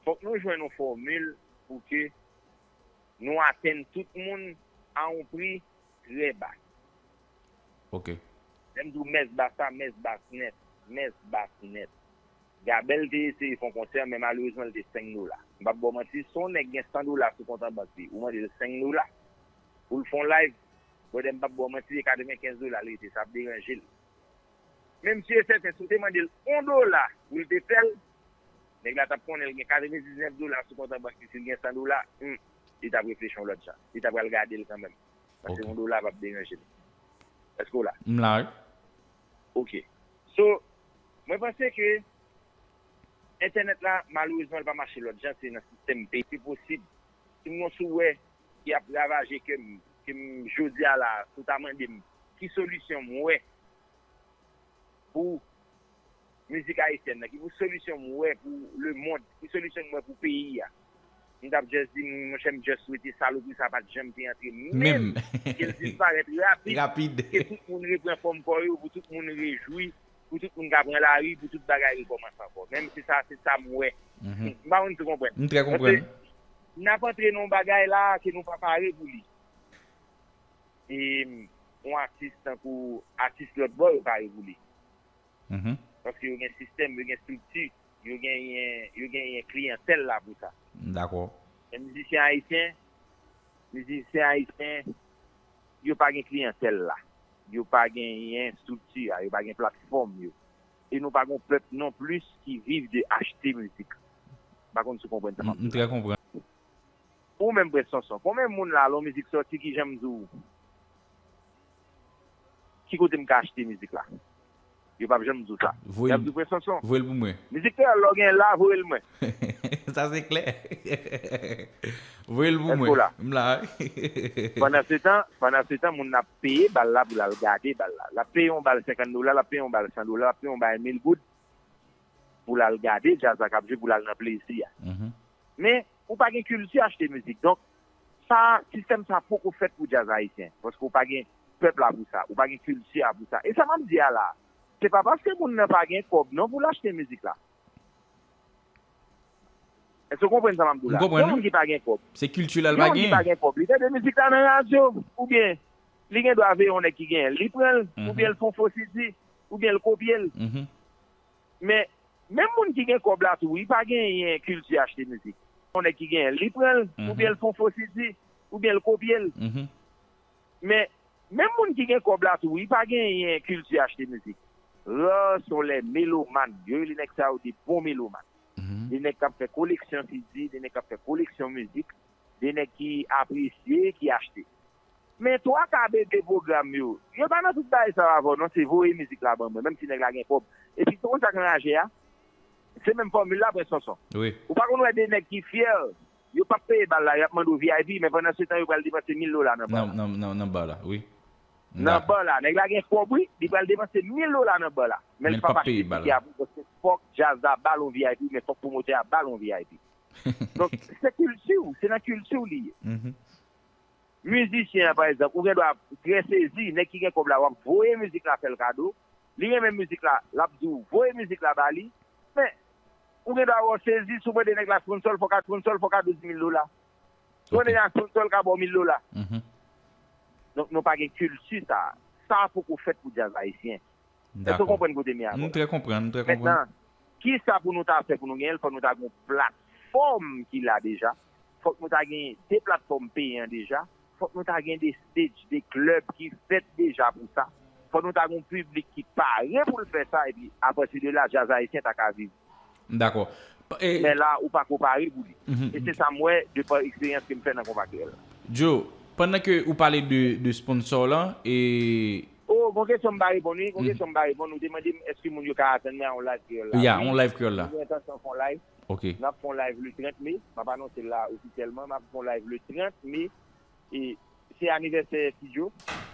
fòk nou jwenn yon fòmil pou ke nou atenn tout moun a yon pri trè ba. Ok. Lè m di w mès ba sa, mès ba nèt, mès ba nèt. Gabèl te eseye fè yon konsè, men malerezman, li te senk dola. M p ap ba w manti, si yon nèg gen san dola sou kont an bank li, ou mande l senk dola pou l fè yon live, brother, m p ap ba w manti, se katrevenkenz dola l rete, sa ap deranje l. Men m si e sèten, si w te mande l yon dola pou l te fè l, nèg la t ap konnen l gen katrevendiznèf dola sou kont an bank li, si l gen san dola, hmm, li t ap reflechi yon lòt jan. Li t ap pral gade l kanmenm. Paske yon dola p ap deranje l. Èske w la? M la, wi. Ok. So, mwen panse ke entènèt la, malerezman, l pa mache lòt jan, se nan sistèm peyi. Se posib. Si m gon souwè ki ap ravaje kè m, ke m, jodi a la, si w ta mande m, ki solisyon m wè pou mizik ayisyèn nan, ki pou solisyon m wè pou lemonn, ki solisyon m wè pou peyi a. M t ap just di, monchè, m just swete salopri sa pa t janm te antre menm, ke l disparèt rapid, rapid, ke tout moun reprann fòm kò yo, pou tout moun rejwi, pou tout moun ka pran lari, pou tout bagay rekòmanse ankò. Menm si sa, se sa m wè. Mhm. M pa konn si w konprann. M trè konprann. Paske n ap antre nan yon bagay la ke nou pa pare pou li. E yon atis tankou atis lòt bò yo pare pou li. Mhm. Paske yo gen sistèm, yo gen estrikti, yo genyen, yo genyen kliyantèl la pou sa. Dakò. Men mizisyen ayisyen, mizisyen ayisyen, yo pa gen kliyantèl la. Yo pa genyen estrikti a, yo pa gen platfòm yo. E nou pa gen yon pèp non plis ki viv de achte mizik. M pa konn si w konprann sa m ap di la. M trè konprann. Ou menm, Prince Sonson, konbyen moun la, lè yon mizik sòti, ki janm di w, ki kote m ka achte mizik la? Yo p ap janm di w sa. Voye l pou mwen. Y ap di w, Prince Sonson, voye l pou mwen. Mizik kreyòl la w gen la, voye l mwen. Sa se klè. Voye l pou mwen. Èske w la? M la, wi. Pandan se tan, pandan se tan, moun nan ap peye bal la pou l al gade bal la. L ap peye yon bal senkant dola, l ap peye yon bal san dola, l ap peye yon bal mil goud pou l al gade djaz la k ap jwe, pou l al nan plezi a. Mhm. Men, ou pa gen kilti achte mizik. Donk, sa, sistèm sa poko fèt pou djaz ayisyen. Paske ou pa gen pèp la pou sa. Ou pa gen kilti a pou sa. E sa m ap di a la, se pa paske moun nan pa gen kòb non pou l achte mizik la. Èske w konprann sa m ap di w la? M konprann, wi. Yon moun ki pa gen kòb. Se kilti la l pa gen. Yon moun ki pa gen kòb, li tande mizik la nan radyo, oubyen li gen dwa veye yon nèg ki genyen l, li pran l, mhm, oubyen l fè yon fo sidi, oubyen l kopye l. Mhm. Men, menm moun ki gen kòb la tou, li pa genyen kilti achte mizik. Yon nèg ki genyen l, li pran l, mhm, oubyen l fè yon fo sidi, oubyen l kopye l. Mhm. Men, menm moun ki gen kòb la tou, li pa genyen kilti achte mizik. Rare sont les mélomanes. Yo rele nèg sa yo de bon melomàn. Mhm. De nèg k ap fè koleksyon sidi, de nèg k ap fè koleksyon mizik, de nèg ki apresye, ki achte. Men twa ka bebe pwogram yo, yo pa nan tout bagay sa yo avè w non, se voye mizik la ban mwen, menm si nèg la gen kòb. Epi, se konn sa k anraje a? Se menm fòmil la, Prince Sonson. Wi. Ou pa konn wè de nèg ki fyè, yo p ap peye bal la, y ap mande w V I P, men pandan se tan, yo pral depanse mil dola nan bal la. Nan, nan, nan, nan bal la, wi. Nan bal la, nèg la gen kòb, wi, li pral depanse mil dola nan bal la. Men l p ap achte tiket a pou, paske fòk djaz la ba l yon V I P, men fòk pwomotè a ba l yon V I P. Donk, se kilti w, se nan kilti w li ye. Mhm. Mizisyen an, pa egzanp, ou gen dwa trè sezi, nèg ki gen kòb la, w ap voye mizik la fè l kado. Li renmen mizik la, l ap di w, voye mizik la ba li. Men, ou gen dwa wè w sezi, si w mande nèg la sponsò l, fòk a sponsò l, fòk a douz mil dola. Si w mande nèg la sponsò l, ka ba w mil dola. Mhm. Donk, nou pa gen kilti sa. Sa poko fèt pou djaz ayisyen. Èske w konprann kote m ye avè w la? M trè konprann, m trè konprann. Mentnan, kisa pou nou ta fè pou nou genyen l? Fòk nou ta gen yon platfòm ki la deja. Fòk nou ta gen de platfòm peyan deja. Fòk nou ta gen de stage, de klèb ki fèt deja pou sa. Fòk nou ta gen yon piblik ki pare pou l fè sa, epi apati de la, djaz ayisyen ta ka viv. Dakò. E men la, ou pako pare pou li. Mhm. E se sa m wè, de pa eksperyans ke m fè nan konpa kreyòl la. Joe, pandan ke ou pale de, de sponsor lan, e Oh, gon kesyon m pa reponn, wi. Gon kesyon m pa reponn. Ou te mande m, èske moun yo ka atann mwen a yon live kreyòl la? Ya, wi, yon live kreyòl la. Nou gen entansyon fè yon live. Ok. N ap fè yon live le trant me. M ap anonse l la ofisyèlman. M ap fè yon live le trant me. E se anivèsè Ti Joe.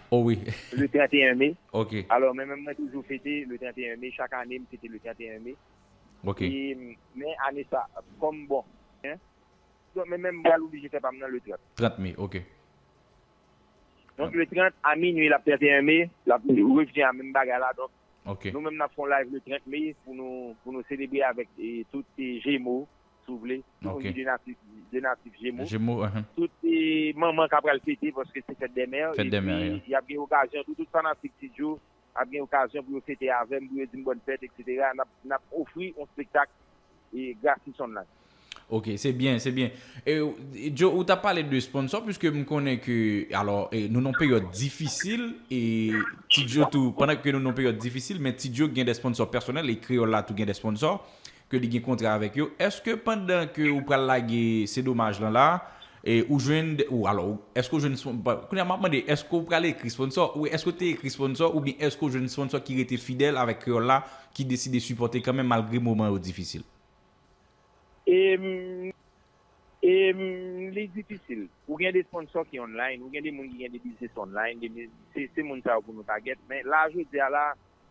Oh wi. Le trant et un me. Ok. Alò, mwen menm, mwen toujou fete le trant et un me. Chak ane, m fete le trant et un me. Ok. E, men ane sa, kòm bon, hein, Donk, men, men m pral oblije fè pa m nan le trant. Trant me, ok. Donk, le trant a minui, l ap trant e en me, l ap revni a menm bagay la. Donk, Ok. nou menm n ap fè yon live le trant me pou nou, pou nou selebre avèk e, tout e, Jemo, si w vle. Tout moun Ok. ki de natif, de natif Jemo. Jemo, uhum. Tout e, manman k ap pral fete paske se fèt dè mè. Fèt dè mè, Epi, y ap gen okazyon, tout, tout fanatik Ti Joe ap gen okazyon pou yo fete avè m, pou yo di m bòn fèt, etsetera. N ap, n ap ofri yon spektak e, gratis online. Ok, se byen, se byen. E, Joe, ou t ap pale de sponsor, puiske m konnen ke, alò, e, nou nan peryòd difisil, e Ti Joe tou, pandan ke nou nan peryòd difisil, men Ti Joe gen de sponsor pèsonèl, e Kreyòl la tou gen de sponsor, ke li gen kontra avèk yo. Èske pandan ke ou pral lage Se Domaj lan la, e ou jwenn, de- ou alò, èske ou jwenn, spon- ba- kounye a m ap mande, èske ou pral ekri sponsor, ou èske ou te ekri sponsor, oubyen èske ou jwenn sponsor ki rete fidèl avèk Kreyòl la, ki deside sipòte kanmenm malgre moman yo difisil? E, m, e m, li difisil. Ou gen de sponsor ki online, ou gen de moun ki gen de biznis online, de, se, se moun sa yo pou nou target. Men la, jodi a la,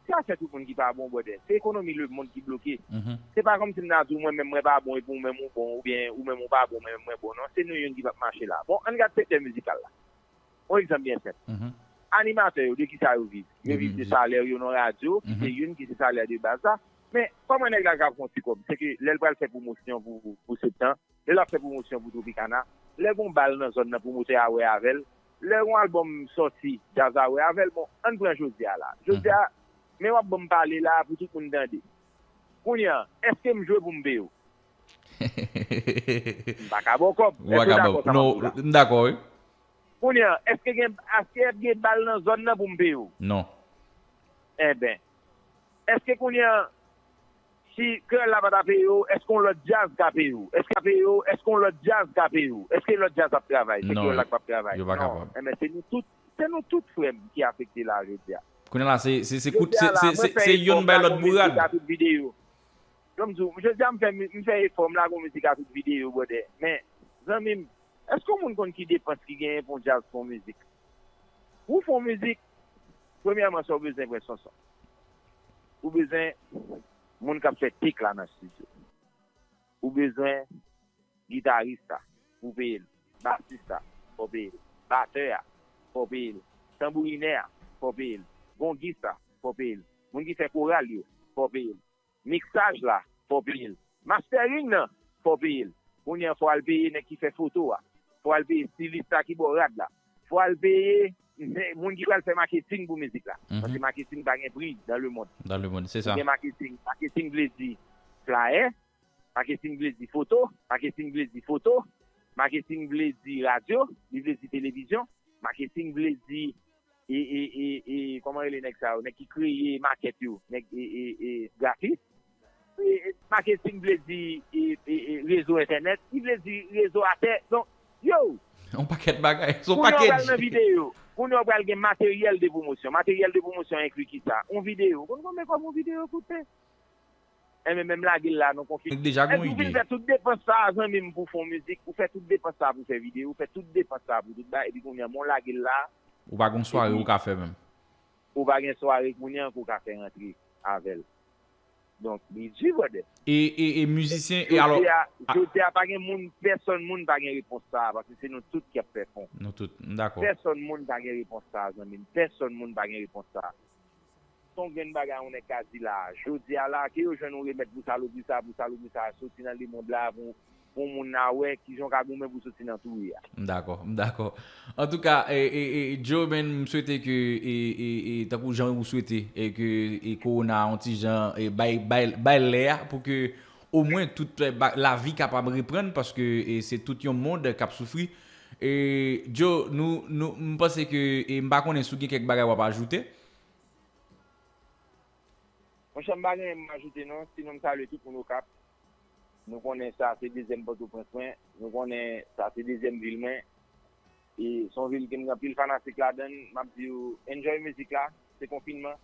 se afè tout moun ki pa bon, brother. Se ekonomi lemonn ki bloke. Mhm, Se pa kòmsi m ta di w mwen menm mwen pa bon epi ou menm ou bon, oubyen ou menm ou pa bon, mwen menm mwen bon. Non, se nou youn ki p ap mache la. Bon, ann gad sektè mizikal la. Yon egzanp byen senp. mhm. Animatè yo, de ki sa yo viv? Yo De viv de mizik. Salè yo nan radyo, ki Mhm. se youn, ki se salè de baz la. Men, kòman nèg la ka fè yon ti kòb? Se ke lè l pral fè pwomosyon pou, pou Septan, lè l ap fè pwomosyon pou Tropicana, lè gon bal nan zòn nan, pwomotè a wè avè l, lè gon albòm sòti, djaz la wè avè l. Bon, ann pran jodi a la. Jodi a, men w ap ban m pale la pou tout moun tande. Kounye a, èske m jwe pou m peye w? M pa ka ba w kòb. Ou pa ka ba w. Non, m dakò, wi. Kounye a, èske gen, èske ap gen bal nan zòn nan pou m peye w? Non. Enben, èske kounye a, si Kreyòl la pa ta peye w, èske yon lòt djaz ka peye w? Èske ka peye w? Èske yon lòt djaz ka peye w? Èske lòt djaz ap travay? Se Non, Kreyòl la k p ap travay? yo pa Non. Kapab. Enben, se nou tout, se nou tout, frè m, ki afekte la jodi a. Kounye a la, se, se, se kout, Jodi se, a la, se, mwen se, fè se youn efò, bay m lage lòt yon mizik bourad. A tout videyo. Donk, m di w, jodi a, m fè, mi- m fè efò, m lage yon mizik a tout videyo, brother. Men, zanmi m, èske yon moun konn ki depans ki genyen pou yon djaz, pou yon mizik? Pou w fè yon mizik, premyèman, sa w bezwen, frè Sonson. Ou bezwen moun k ap fè tek la nan estidyo. Ou bezwen gitaris la, pou w peye l. Basis la, fò w peye l. Batè a, fò w peye l. Tanbourinè a, fò w peye l. Gongis la, fò w peye l. Moun ki fè koral yo, fò w peye l. Miksaj la, fò w peye l. Mastering nan, fò w peye l. Kounye a, fò w al peye nèg ki fè foto a. Fò w al peye stilis la ki ba w rad la. Fò w al peye moun ki pral fè maketing pou mizik la. Mhm. Paske maketing pa gen pri dans le monde. Dans le monde, se sa. Ou gen maketing. Maketing vle di flayè, maketing vle di foto, maketing vle di foto, maketing vle di radyo, li vle di televizyon, maketing vle di e, e, e, e, kòman rele nèg sa yo, nèg ki kreye makèt yo, nèg e, e, e, grafis. E, e, maketing vle di e, e, e, rezo entènèt, li vle di rezo atè. Donk, yo, Yon pakèt bagay, se yon kounye a w pral nan pakèj. Videyo, kounye a w pral gen materyèl de pwomosyon. Materyèl de pwomosyon enkli ki sa? Yon videyo. Ou konn konbyen kòb yon videyo koute? Enben, menm lage l la, nou konfin. Deja gon Epi ou fin ide. Fè tout depans sa a, zanmi m, pou fè yon mizik. Ou fè tout depans sa a pou fè videyo, ou fè tout depans sa a pou tout bagay, epi kounye a, men w lage l la, Ou pa gon sware ou ka fè menm. Ou pa gen sware kounye a ke w ka fè rantre avè l. Donk, li di, brother. E, e, e mizisyen, e alò, Jodi a, jodi a, pa gen moun, pèsonn moun pa gen repons sa a, paske se nou tout ki ap fè fon. Nou tout, m dakò. Pèsonn moun pa gen repons sa a, zanmi m. Pèsonn moun pa gen repons sa a. Se yon grenn bagay yon nèg ka di la a. Jodi a la, ke yo jwenn yon remèd pou salopri sa a, pou salopri sa a soti nan lemonn la, pou, pou moun nan wè kijan w ka goumen pou soti nan tou w ye a. M dakò, m dakò. Antouka, e, e, e, Joe, men, m swete ke, e, e, e, tankou jan ou swete, e ke e kowona a yon ti jan, e, bay, bay, bay lè a pou ke omwen tout, e, ba- lavi kapab reprann, paske, e, se tout yon mond k ap soufri. E, Joe, nou, nou, m panse ke, e, m pa konnen si w gen kèk bagay w ap ajoute. Monchè, m pa gen anyen m ajoute non, sinon m salye tout moun Okap. Nou konnen sa se dezyèm Pòtoprens mwen, nou konnen sa se dezyèm vil mwen. E se yon vil ke m gen anpil fanatik ladan l. M ap di yo, enjoy mizik la, se konfinman.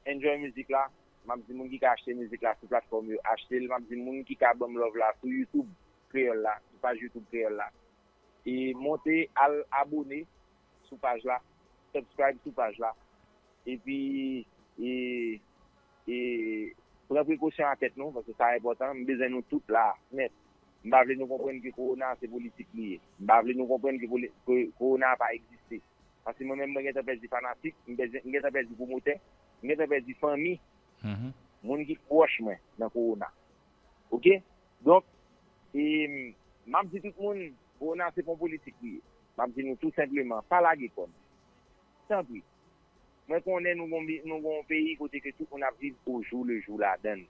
Enjoy mizik la. M ap di moun ki ka achte mizik la sou platfòm yo, achte l. M ap di moun ki ka ban m love la sou YouTube Kreyòl la, sou paj YouTube Kreyòl la. E monte al abone sou paj la, subscribe sou paj la. Epi, e, e, pran prekosyon a tèt nou, paske sa enpòtan. M bezwen nou tout la, nèt. M pa vle nou konprann ke kowona se politik li ye. M pa vle nou konprann ke, poli- ke kowona pa egziste. Paske mwen menm, mwen gentan pèdi fanatik, m pèdi- m gentan pèdi pwomotè, m gentan pèdi fanmi, moun ki pwòch mwen nan kowona. Oke? Donk, e, m ap di tout moun, kowona se pa yon politik li ye. M ap di nou tou senpleman, pa lage kò nou. Tanpri. Mwen konnen nou gon, nou gon peyi kote ke tout moun ap viv au jour le jour ladan l.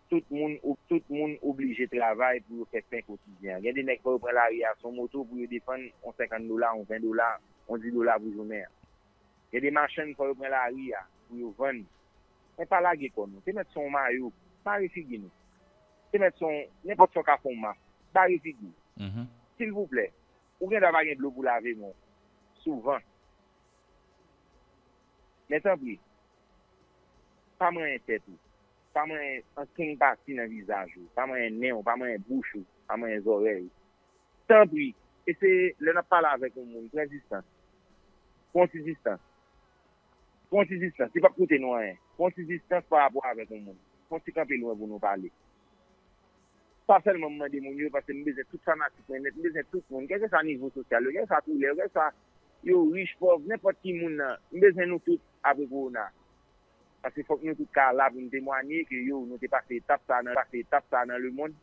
Tout moun, tout moun oblije travay pou yo fè pen kotidyen an. Gen de nèg fò yo pran lari a, se yon moto pou yo defann, yon senkant dola, yon ven dola, yon dis dola pou jounen an. Gen de machann fò yo pran lari a pou yo vann. Men pa lage kò nou. Se mèt se yon mayo, bare figi nou. Se mèt se yon, nenpòt sa w ka fè yon mas, bare figi w. Silvouplè, ou gen dwa pa gen dlo pou lave men w souvan. Men tanpri, pa manyen tèt ou. Pa manyen ankenn pati nan vizaj ou. Pa manyen nen w, pa manyen bouch ou, pa manyen zòrèy ou. Tanpri, eseye, lè n ap pale avèk yon moun, pran distans. Pran ti distans. Pran ti distans. Li p ap koute nou anyen. Pran ti distans pa rapò avèk yon moun. Pran ti kanpe lwen pou nou pale. Pa sèlman m mande moun yo, paske m bezwen tout fanatik mwen nèt, m bezwen tout moun, kèlkeswa nivo sosyal yo, kèlkeswa koulè yo, kèlkeswa yo rich, pòv, nenpòt ki moun nan, m bezwen nou tout apre kowona. Paske fòk nou tout ka la pou nou temwanye ke yo, nou te pase etap sa nan, pase etap sa nan lemonn,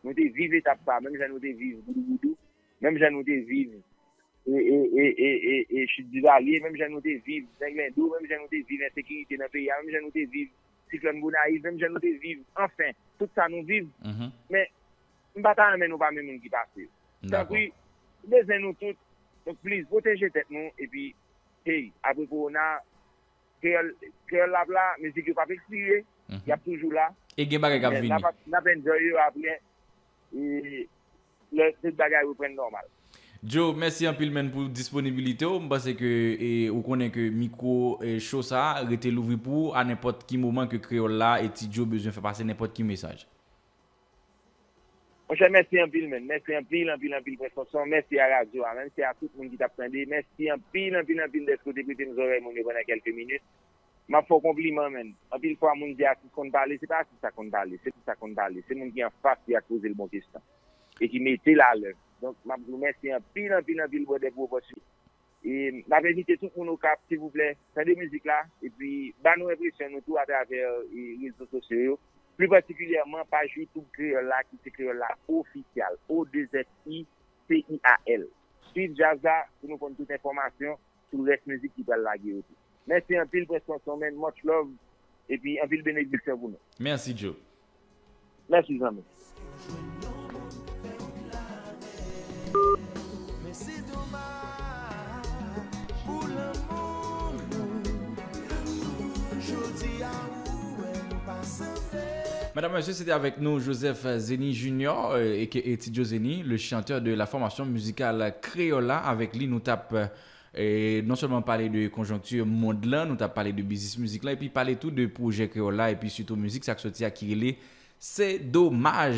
nou te viv etap sa, menm jan nou te viv goudougoudou, menm jan nou te viv e, e, e, e, e, e Chit Divalye, menm jan nou te viv Zenglendo, menm jan nou te viv ensekirite nan peyi a, menm jan nou te viv siklòn Gonayiv, menm jan nou te viv, anfen, tout sa nou viv. Men, m pa ta renmen nou pa menm moun ki pase. Tanpri, m bezwen nou tout. Donk, please, pwoteje tèt nou, epi, hey, apre kowona, kreyòl, kreyòl la ap la, mizik yo p ap ekspire, y ap toujou la. E gen bagay k ap vini. N ap, n ap enjoy yo apre. E lè tout bagay reprann nòmal. Joe, mèsi anpil, menn, pou disponibilite w. M panse ke, e, ou konnen ke mikwo, e, cho sa a rete louvri pou ou a nenpòt ki moman ke kreyòl la e Ti Joe bezwen fè pase nenpòt ki mesaj. Monchè, mèsi anpil, menn. Mèsi anpil, anpil, anpil, Prens Sonson. Mèsi a radyo a, mèsi a tout moun ki t ap tande. Mèsi anpil, anpil, anpil dèske w te prete m zòrèy moun yo pandan kèlke minit. M ap fè w konpliman, menn. Anpil fwa, moun di atis konn pale, se pa atis sa konn pale, se atis sa konn pale. Se moun ki anfas li a k poze l bon kesyon e ki mete l alè. Donk, m ap di w mèsi anpil, anpil, anpil, brother, pou opòtinite. E n ap envite tout moun Okap, silvouplè, tande mizik la, epi ba nou enpresyon nou tou atravè, e, rezo sosyo yo, pli patikilyèman paj YouTube Kreyòl la, ki se Kreyòl la Official, O deux F I C I A L. Swiv djaz la pou nou konn tout enfòmasyon sou rès mizik ki pral lage yo tou. Mèsi anpil, Prens Sonson, menn, much love, epi anpil benediksyon pou nou. Mèsi, Joe. Mèsi, zanmi. Medam, mesye, se te avèk nou Joseph Zeny Junior, euh, aka Ti Joe Zeny, le chanteur de la formation musicale Crayola. Avèk li, nou t ap, euh, e non sèlman pale de konjonkti mond lan, nou t ap pale de biznis mizik lan, epi pale tou de pwojè Kreyòl la, epi sitou mizik sa k soti a ki rele Se Domaj.